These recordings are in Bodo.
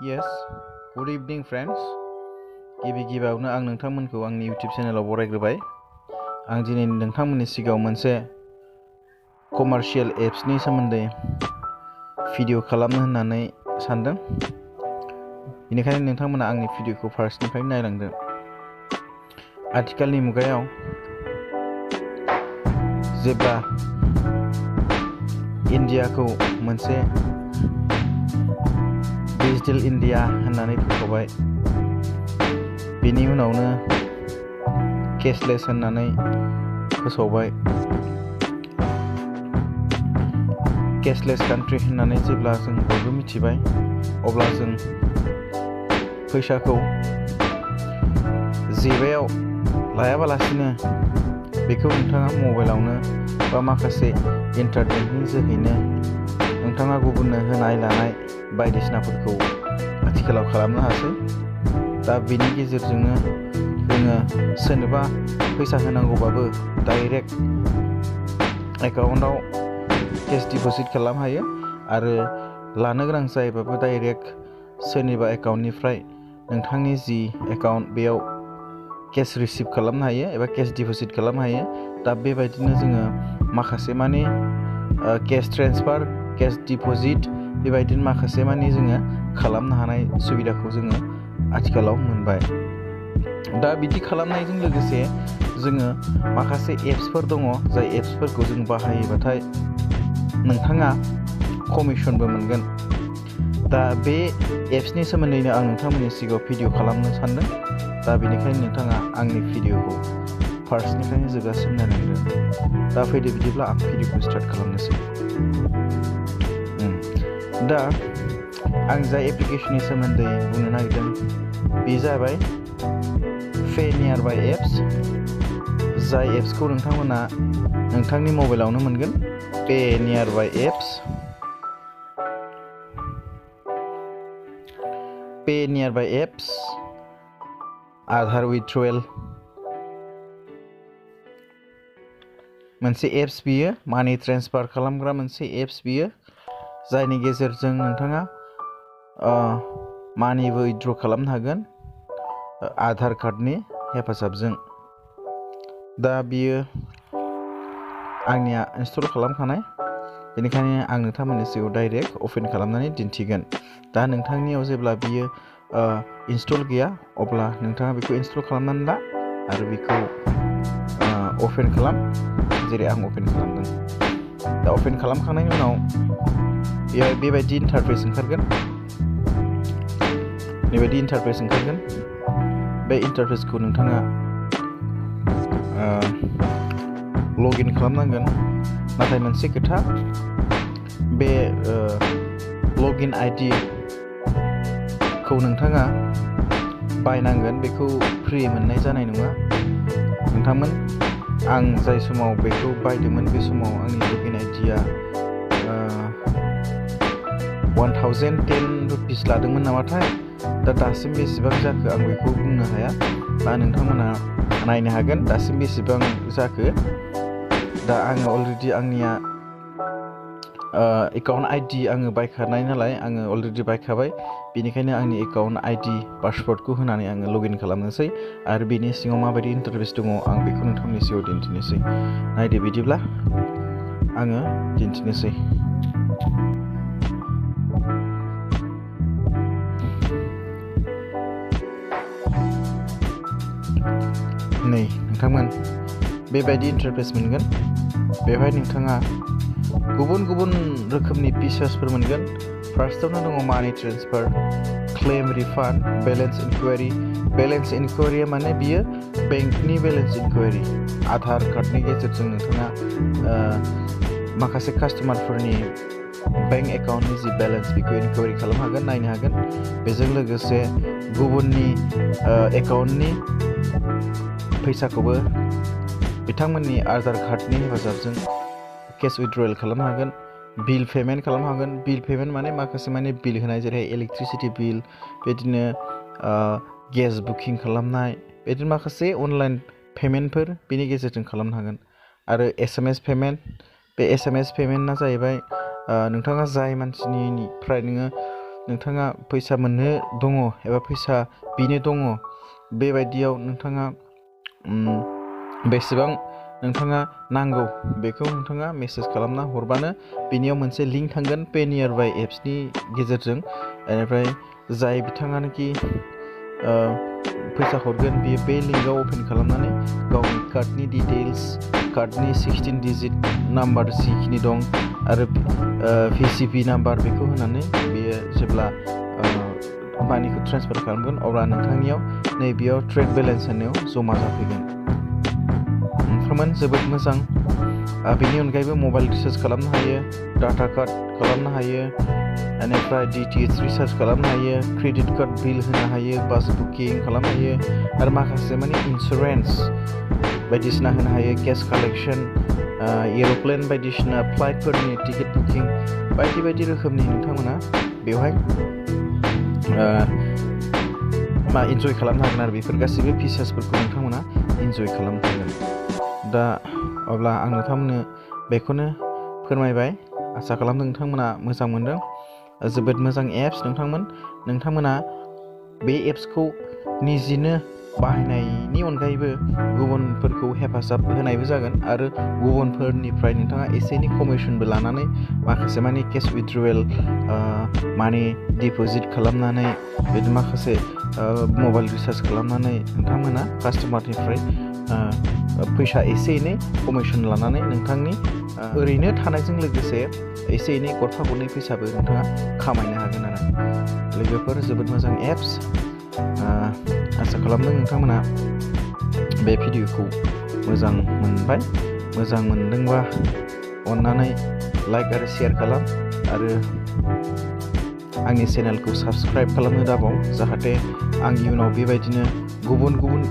Yes, good evening friends. गिबियावनो आं नोंथांमोनखौ आंनि YouTube चेनेलाव बरायग्रोबाय। आं दिनै नोंथांमोननि सिगाङाव मोनसे कमार्शियल एप्सनि सोमोन्दै भिडिअ खालामनो होननानै सानदों। बेनिखायनो नोंथांमोना आंनि भिडिअखौ फार्स्टनिफ्राय नायलांदो। आथिखालनि मुगायाव जेब्ला इन्डियाखौ मोनसे डिजिटेल इन्डिया होननानै फोसावबाय, बेनि उनावनो केशलेस होननानै फोसावबाय। केशलेस कान्ट्रि होननानै जेब्ला जों बयबो मिथिबाय, अब्ला जों फैसाखौ जेबायाव लायाबालासिनो बेखौ नोंथाङा मबाइलावनो बा माखासे इन्टारनेटनि जोहैनो नोंथाङा गुबुननो होनाय लानाय बायदिसिनाफोरखौ आथिखालाव खालामनो हासै। दा बेनि गेजेरजोंनो जोङो सोरनोबा फैसा होनांगौबाबो डाइरेक्ट एकाउन्टाव केश डिप'जिट खालामनो हायो, आरो लानो गोनां जायोबाबो डाइरेक्ट सोरनिबा एकाउन्टनिफ्राय नोंथांनि जि एकाउन्ट बेयाव केश रिसिभ खालामनो हायो एबा केश डिप'जिट खालामनो हायो। दा बेबायदिनो जोङो माखासे मानि केश ट्रेन्सफार, केश डिप'जिट बेबायदिनो माखासे मानि जोङो खालामनो हानाय सुबिदाखौ जोङो आथिखालाव मोनबाय। दा बिदि खालामनायजों लोगोसे जोङो माखासे एप्सफोर दङ, जाय एप्सफोरखौ जों बाहायोबाथाय नोंथाङा कमिसनबो मोनगोन। दा बे एप्सनि सोमोन्दैनो आं नोंथांमोननि सिगाङाव भिडिअ खालामनो सानदों। दा बेनिखायनो नोंथाङा आंनि भिडिअखौ फार्स्टनिफ्रायनो जोबजासिम नायलांदो। दा फैदो बिदिब्ला आं भिडिअखौ स्टार्ट खालामनोसै। दा आं जाय एप्लिकेशननि सोमोन्दै बुंनो नागिरदों बे जाबाय paynearby एप्स। जाय एप्सखौ नोंथांमोना नोंथांनि मबाइलावनो मोनगोन। paynearby apps, paynearby apps, Aadhaar withdrawal मोनसे एप्स बियो, मानि ट्रेन्सफार खालामग्रा मोनसे एप्स बियो, जायनि गेजेरजों नोंथाङा मानिबो विथड्र' खालामनो हागोन आधार कार्डनि हेफाजाबजों। दा बियो आंनिया इनस्टल खालामखानाय, बेनिखायनो आं नोंथांमोननि सिगाङाव डाइरेक्ट अपेन खालामनानै दिन्थिगोन। दा नोंथांनियाव जेब्ला बियो इनस्टल गैया, अब्ला नोंथाङा बेखौ इनस्टल खालामनानै ला आरो बेखौ अपेन खालाम, जेरै आं अपेन खालामदों। दा अपेन खालामखांनायनि उनाव बेहाय बेबायदि इन्टारफेस ओंखारगोन। बे इन्टारफेसखौ नोंथाङा लगइन खालामनांगोन। नाथाय मोनसे खोथा, बे लगइन आइडि खौ नोंथाङा बायनांगोन, बेखौ फ्रि मोननाय जानाय नङा। नोंथांमोन, आं जाय समाव बेखौ बायदोंमोन बे समाव आंनि लगइन आइडिया 1010 रुपिस लादोंमोन नामाथाय। दा दासिम बेसेबां जाखो आं बेखौ बुंनो हाया। दा नोंथांमोना नायनो हागोन दासिम बेसेबां जाखो। दा आङो अलरेडि आंनिया एकाउन्ट आइडि आङो बायखानाय नालाय, आङो अलरेडि बायखाबाय। बेनिखायनो आंनि एकाउन्ट आइडि पासवर्डखौ होनानै आङो लगइन खालामनोसै, आरो बेनि सिङाव माबायदि इन्टारफेस दङ आं बेखौ नोंथांनि सिगाङाव दिन्थिनोसै। नायदो बिदिब्ला आङो दिन्थिनोसै। नै नोंथांमोन, बेबायदि इन्टारफेस मोनगोन। बेवहाय नोंथाङा गुबुन गुबुन रोखोमनि फिचार्सफोर मोनगोन। फार्स्टआवनो दङ मानि transfer, claim refund, balance enquiry. Balance इनकुवेरिया माने बियो बेंकनि बेलेन्स इनकुवेरि। आधार कार्डनि गेजेरजों नोंथाङा माखासे कास्टमारफोरनि बेंक एकाउन्टनि जि बेलेन्स बेखौ इनकुवेरि खालामनो हागोन, नायनो हागोन। बेजों लोगोसे गुबुननि एकाउन्टनि फैसाखौबो बिथांमोननि आधार कार्डनि हेफाजाबजों केश विथड्र'येल खालामनो हागोन। बिल पेमेन्ट खालामनो हागोन। बिल पेमेन्ट माने माखासे माने बिल होनाय, जेरै इलेक्ट्रिसिटि बिल, बेदिनो गेस बुकिं खालामनाय, बेदिनो माखासे अनलाइन पेमेन्टफोर बेनि गेजेरजों खालामनो हागोन। आरो SMS पेमेन्ट, बे SMS पेमेन्टआ जाहैबाय नोंथाङा जाय मानसिनिफ्राय नोङो नोंथाङा फैसा मोननो दङ एबा फैसा बिनो दङ बेबायदियाव नोंथाङा बेसेबां नोंथाङा नांगौ बेखौ नोंथाङा मेसेज खालामना हरबानो बेनियाव मोनसे लिंक थांगोन paynearby एप्सनि गेजेरजों। बेनिफ्राय जाय बिथाङानोखि फैसा हरगोन बियो बे लिंकआव अपेन खालामनानै गावनि कार्डनि डिटेल्स, कार्डनि 16 डिजिट नाम्बार जिखिनि दं आरो VCP नाम्बार बेखौ होनानै बियो जेब्ला मानिखौ ट्रेन्सफार खालामगोन अब्ला नोंथांनियाव नैबेयाव ट्रेड बेलेन्स होननायाव जमा जाफैगोन। नोंथांमोन जोबोद मोजां। बेनि अनगायैबो मबाइल रिचार्ज खालामनो हायो, डाटा कार्ड खालामनो हायो, बेनिफ्राय DTH रिचार्ज खालामनो हायो, क्रेडिट कार्ड बिल होनो हायो, बास बुकिं खालामनो हायो आरो माखासे माने इन्सुरेन्स बायदिसिना होनो हायो, केस कालेक्सन, एर'प्लेन बायदिसिना फ्लाइटफोरनि टिकेट बुकिं बायदि रोखोमनि नोंथांमोना बेवहाय इन्जय खालामनो हागोन आरो बेफोर गासैबो फिचार्सफोरखौ नोंथांमोना इन्जय खालामनो हागोन। दा अब्ला आं नोंथांमोननो बेखौनो फोरमायबाय। आसा खालामदों नोंथांमोना मोजां मोनदों। जोबोद मोजां एप्स नोंथांमोना बे एप्सखौ निजिनो बाहायनायनि अनगायैबो गुबुनफोरखौ हेफाजाब होनायबो जागोन आरो गुबुनफोरनिफ्राय नोंथाङा एसे एनै कमिसनबो लानानै माखासे माने केस उइथड्रवेल मानि डिप'जिट खालामनानै बिदि माखासे मबाइल रिचार्ज खालामनानै नोंथांमोना कास्टमारनिफ्राय फैसा एसे एनै कमिसन लानानै नोंथांनि ओरैनो थानायजों लोगोसे एसे एनै गरफा गरनै फैसाबो नोंथाङा खामायनो हागोन आरो। लोगोफोर जोबोद मोजां एप्स। आसा खालामदों नोंथांमोना बे भिडिअखौ मोजां मोनबाय। मोजां मोनदोंबा अन्नानै लाइक आरो शेयार खालाम आरो आंनि चेनेलखौ साबस्क्राइब खालामनो दाबाव, जाहाथे आं इयुनाव बेबायदिनो गुबुन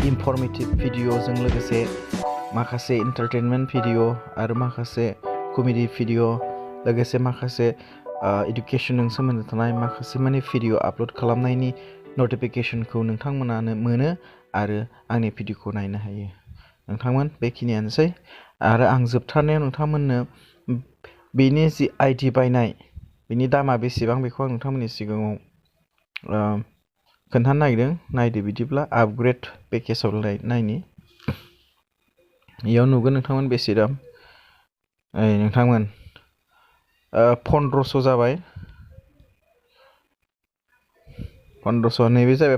इनफरमेटिभ भिडिअजों लोगोसे माखासे एन्टारटेनमेन्ट भिडिअ आरो माखासे कमेडि भिडिअ लोगोसे माखासे इडुकेसनजों सोमोन्दो थानाय माखासे माने भिडिअ आपल'ड खालामनायनि नटिफिकेसनखौ नोंथांमोनानो मोनो आरो आंनि भिडिअखौ नायनो हायो। नोंथांमोन बेखिनियानोसै आरो आं जोबथारनायाव नोंथांमोननो बेनि जि आइडि बायनाय बिनि दामा बेसेबां बेखौ आं नोंथांमोननि सिगाङाव खोन्थानो नागिरदों। नायदो बिदिब्ला आपग्रेड पेकेजाव नायनि। इयाव नुगोन नोंथांमोन बेसे दाम। नोंथांमोन 1500 जाबाय। 1500। नैबे जाबाय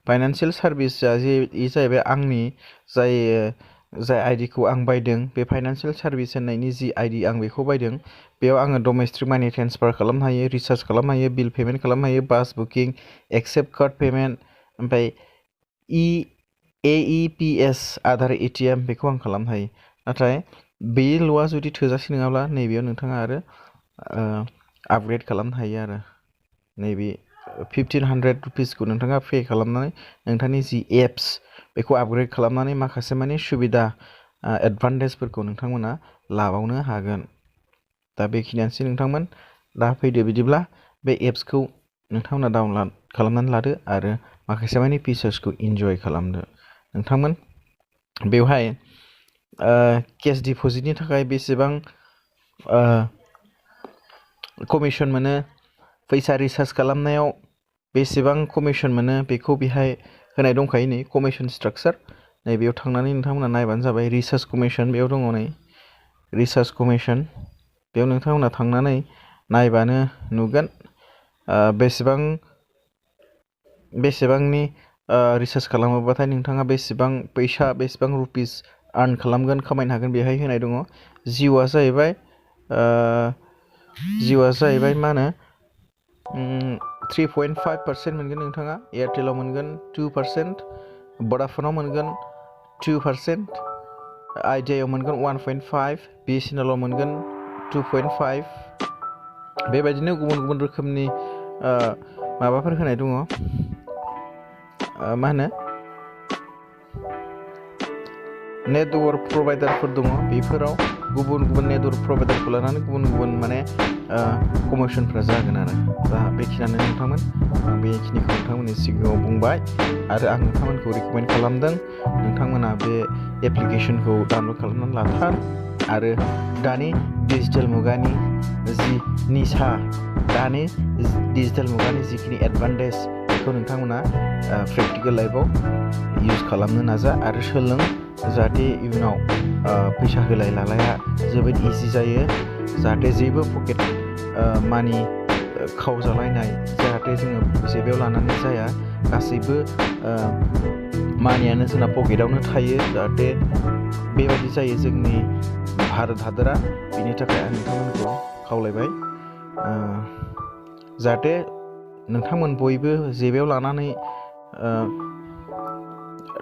फाइनान्सियेल सार्भिसआ जाहैबाय आंनि जाय आइडिखौ आं बायदों बे फाइनान्सियेल सार्भिस होननायनि जि आइडि आं बेखौ बायदों बेयाव आङो डमेस्टिक मानि ट्रेन्सफार खालामनो हायो, रिचार्ज खालामनो हायो, बिल पेमेन्ट खालामनो हायो, बास बुकिं, एक्सेप्ट कार्ड पेमेन्ट, ओमफ्राय AEPS आधार ATM बेखौ आं खालामनो हायो। नाथाय बेल'आ जुदि थोजासे नङाब्ला नैबेयाव नोंथाङा आरो आपग्रेड खालामनो हायो आरो नैबे 1500 रुपिसखौ नोंथाङा पे खालामनानै नोंथांनि जि एप्स बेखौ आपग्रेड खालामनानै माखासे माने सुबिदा एडभान्टेजफोरखौ नोंथांमोना लाबावनो हागोन। दा बेखिनियानोसै नोंथांमोन। दा फैदो बिदिब्ला बे एप्सखौ नोंथांमोना डाउनलड खालामनानै लादो आरो माखासे माने फिचार्सखौ इन्जय खालामदो। नोंथांमोन बेवहाय केस डिप'जिटनि थाखाय बेसेबां कमिसन मोनो, फैसा रिचार्ज खालामनायाव बेसेबां कमिसन मोनो बेखौ बेहाय होनाय दंखायो। नै कमिसन स्ट्राक्चार नैबेयाव थांनानै नोंथांमोना नायबानो जाबाय। रिचार्ज कमिसन बेयाव दङ। नै रिचार्ज कमिसन बेयाव नोंथांमोना थांनानै नायबानो नुगोन बेसेबांनि रिचार्ज खालामोबाथाय नोंथाङा बेसेबां फैसा बेसेबां रुपिस आर्न खालामगोन, खामायनो हागोन बेहाय होनाय दङ। जिअ'आ जाहैबाय मा होनो 3.5% मोनगोन नोंथाङा, एयारटेलाव मोनगोन 2%, भडाफनाव मोनगोन 2%, आइडियायाव मोनगोन 1.5%, BSNLआव मोनगोन 2.5%। बेबायदिनो गुबुन रोखोमनि माबाफोर होनाय दङ। मा होनो नेटवर्क प्रभाइडारफोर दङ। बेफोराव गुबुन नेटवर्क प्रभाइडारखौ लानानै गुबुन माने कमिसनफ्रा जागोन आरो। दा बेखिनियानो नोंथांमोन। आं बेखिनिखौ नोंथांमोननि सिगाङाव बुंबाय आरो आं नोंथांमोनखौ रिकमेन्ड खालामदों नोंथांमोना बे एप्लिकेसनखौ डाउनलड खालामनानै लाथार आरो दानि डिजिटेल मुगानि जि निसा दानि डिजिटेल मुगानि जिखिनि एडभान्टेज बेखौ नोंथांमोना प्रेक्टिकेल लाइफआव इउज खालामनो नाजा आरो सोलों, जाहाथे इयुनाव फैसा होलाय लालाया जोबोद इजि जायो, जाहाथे जेबो पकेट मानि खावजालायनाय जाहाथे जोङो जेबायाव लानानै जाया, गासैबो मानियानो जोंना पकेटावनो थायो, जाहाथे बेबायदि जायो जोंनि भारत हादरा। बेनि थाखाय आं नोंथांमोनखौ खावलायबाय जाहाथे नोंथांमोन बयबो जेबायाव लानानै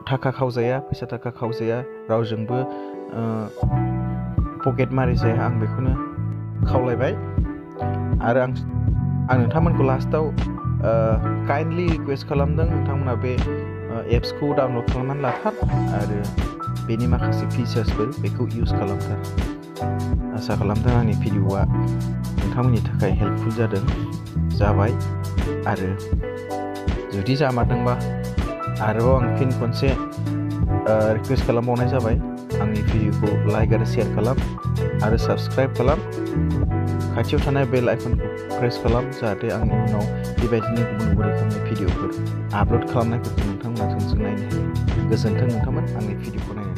थाखा खावजाया, फैसा थाखा खावजाया, रावजोंबो पकेट मारि जाया, आं बेखौनो खावलायबाय। आरो आं नोंथांमोनखौ लास्टाव काइन्डलि रिकुवेस्ट खालामदों, नोंथांमोना बे एप्सखौ डाउनलड खालामनानै लाथार आरो बेनि माखासे फिचार्सफोर बेखौ इउज खालामथार। आसा खालामदों आंनि भिडिअआ नोंथांमोननि थाखाय हेल्पफुल जाबाय। आरो जुदि जामारदोंबा आरोबाव आं फिन खनसे रिकुवेस्ट खालामबावनाय जाबाय, आंनि भिडिअखौ लाइक आरो शेयार खालाम आरो साबस्क्राइब खालाम, खाथियाव थानाय बेल आइकनखौ प्रेस खालाम, जाहाथे आंनि उनाव बेबायदिनो गुबुन गुबुन रोखोमनि भिडिअफोर आपल'ड खालामनायफोरखौ नोंथांमोना थोंजों नायनो हायो। गोजोन्थों नोंथांमोन आंनि भिडिअखौ नायनो